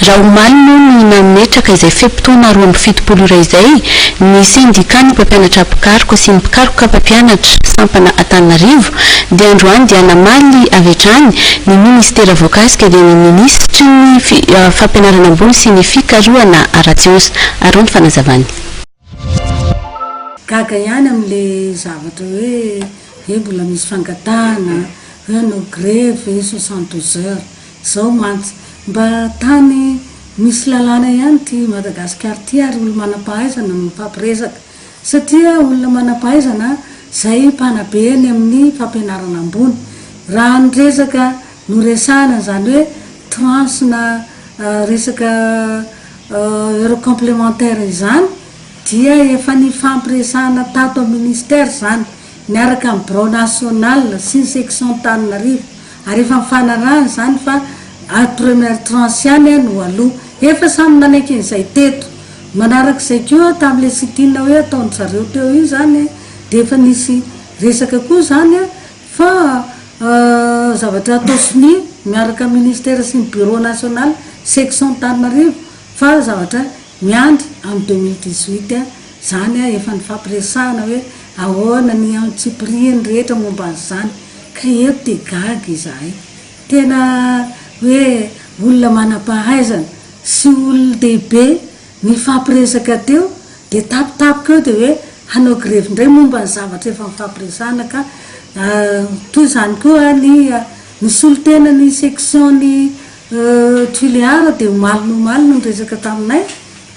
Raha omaly moa no nametraka izay fe-potoana 72 ora izay ny sendikan'ny mpampianatra mpikaroka sy ny mpikaroka mpampianatra sampana Antananarivo dia androany dia namaly avy hatrany ny minisitera voakasika dia ny minisitry ny fampianarana ambony sy ny fikarohana ara-tsiansa. Araho ny fanazavany. Gaga ihany amin'le zavatra hoe hoe mbola misy fangatahana hoe hanao grevy 72 heures. Zao mantsy, mba tany misy lalàna ihany ity Madagasikara ity ary olo manam-pahaizana no mifampiresaka. Satria olona manam-pahaizana zay mpanabe eny amin'ny fampianarana ambony. Raha ny resaka noresahana izany hoe tranche na resaka heure complémentaire izany dia efa nifampiresahana tato amin'ny ministère izany niaraka amin'ny birao national sy ny section Antananarivo ary efa nifanarahana izany fa première tranche ihany no aloha. Efa samy nanaiky an'izay teto. Manarak'izay koa tamin'ilay sit-in hoe ataon-dry zareo teo iny izany dia efa nisy resaka koa izany fa zavatra atao sonia miaraka amin'ny ministère sy ny bureau national section Antananarivo fa zavatra miandry amin'ny 2018 izany efa nifampiresahana hoe ahoana ny antsipiriany rehetra momba an'izany ka eto dia gaga izahay tena hoe olona manam-pahaizana sy olon-dehibe nifampiresaka teo dia tampotampoka eo dia hoe hanao grevy indray momba ny zavatra efa nifampiresahana ka toy izany koa ny ny solontena ny section ny Tuléar dia omaly no omaly no niresaka taminay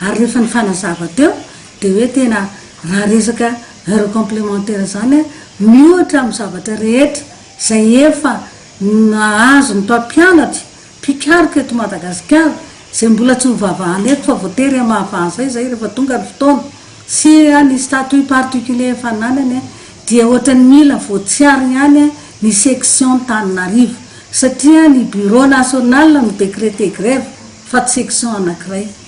ary rehefa nifanazava teo dia hoe tena raha resaka heure complémentaire izany miohatra amin'ny zavatra rehetra izay efa nahazo ny mpampianatra Mpikaroka eto Madagasikara izay mbola tsy ho vavahana eto fa voatery hamahavaha an'izay izahay rehefa tonga ny fotoana sy ny statut particulier efa ananany dia ohatran'ny mila voatsiaro ihany ny section Antananarivo satria ny bureau national no decreter grève fa tsy section anankiray.